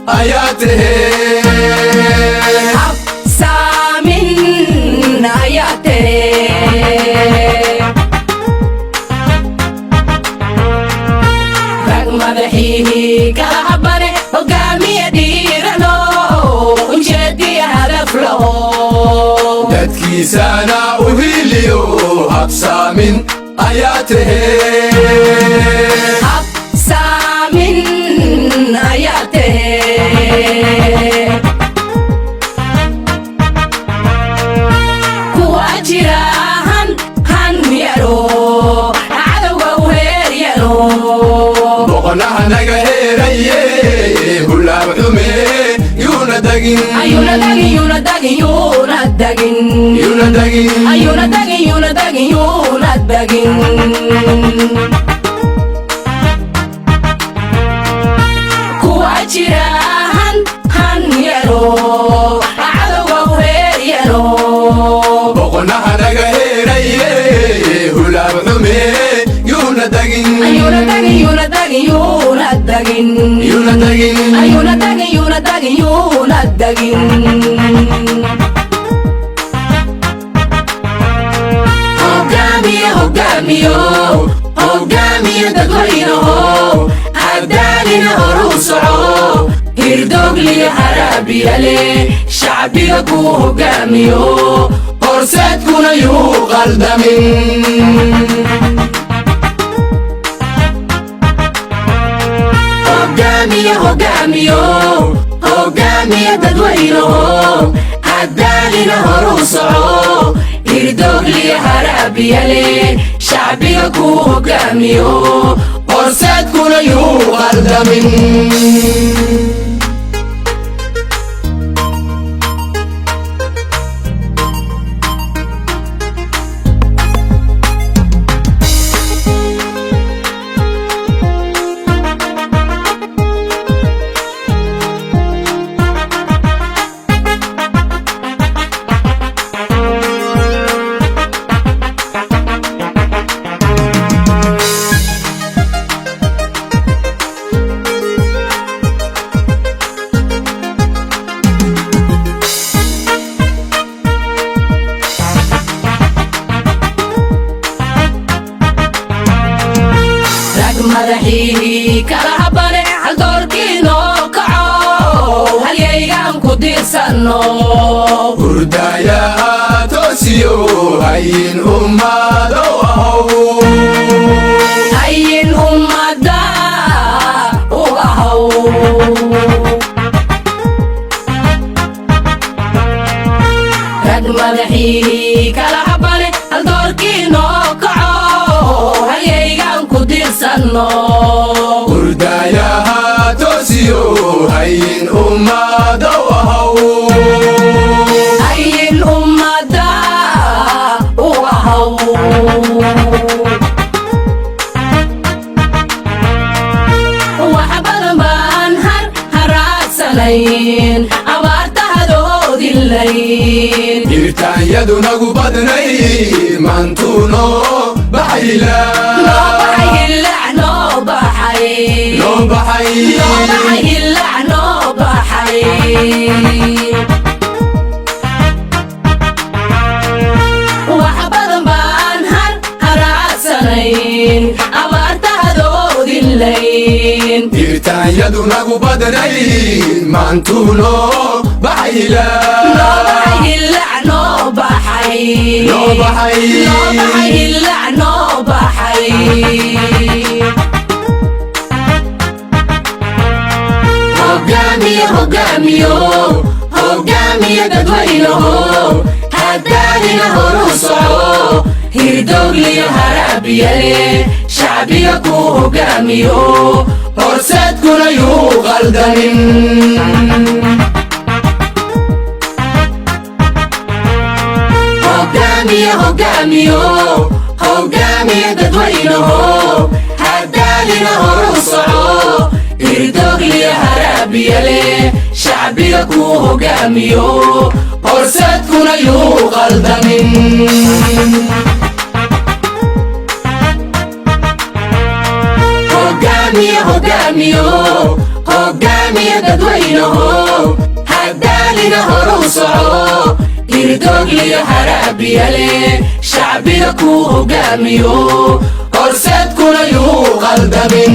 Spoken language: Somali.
Ayaa tahee. Habsaamin ayaa tahee. Rag madaxiihii kala habane, hogaamiye dhiirano, ujeediya hadaf laho. Dadkiisana u hiiliyo, habsaamin ayaa tahee. Habsaamin ayaa tahee. Kuwa jira han han yaro, cadowga u heer yaro. Boqonaha naga heeraye, hulaab xume yuuna dagin. Ayuuna dagin, yuuna dagin, yuuna dagin. Yuuna dagin. Ayuuna dagin, yuuna dagin, yuuna dagin. Kuwa jira han han yaro, cadowga u heer yaro. Boqonaha naga heeraye, hulaab xume yuuna dagin. Ayuuna dagin, yuuna dagin, yuuna dagin. Yuuna dagin. Ayuuna dagin, yuuna dagin, yuuna dagin. Hogaamiye, hogaamiyo, hogaamiye dadweynaho, hadaalina horuu soco. Hirdogliyo haraabiyale, shacbiga kuu hogaamiyo. Horseedkuna yuu qaldamin. Hogaamiye, hogaamiyo, hogaamiye dadweynaho, hadaalina horuu soco. Hirdogliyo haraabiyale, shacbiga kuu hogaamiyo. Horseedkuna yuu qaldamin. Rag madaxiihii kala habane, haldoorkii noo kaco, halyaygaan ku diirsanno. Hurdayaha toosiyo, hayin ummadow ahow. Hayin ummadda u ahaw. Rag madaxiihii kala habane, haldoorkii noo kaco, halyaygaan ku diirsanno. Hurdayaha toosiyo, hayin ummadow ahow. Hayin ummadda u ahaw. Wax badan baan har haraadsanayn, abaarta hadoodilayn. Hirtaanyadu nagu badnay, maantuu noo baxayla. Noo baxay hillac, noo baxay. Noo baxay. Noo baxay hillac, noo baxay. Wax badan baan har haraadsanayn, abaarta hadoodilayn. Hirtaanyadu nagu badnay, maantuu noo baxayla. Noo baxay hillac, noo baxay. Noo baxay. Noo baxay hillac, noo baxay. Hogaamiye, hogaamiyo, hogaamiye dadweynaho, hadaalina horuu soco. Hirdogliyo haraabiyale, shacbiga kuu hogaamiyo. Horseedkuna yuu qaldamin. Hogaamiye, hogaamiyo, hogaamiye dadweynaho, hadaalina horuu soco. Hirdogliyo haraabiyale, shacbiga kuu hogaamiyo. Horseedkuna yuu qaldamin. Hogaamiye, hogaamiyo, hogaamiye. Hogaamiya dadweynaho, haddaalina horu soco. Irdoogliyo haraabiyale, shacbiga kuu hogaamiyo. Horseedkuna yuu qaldamin.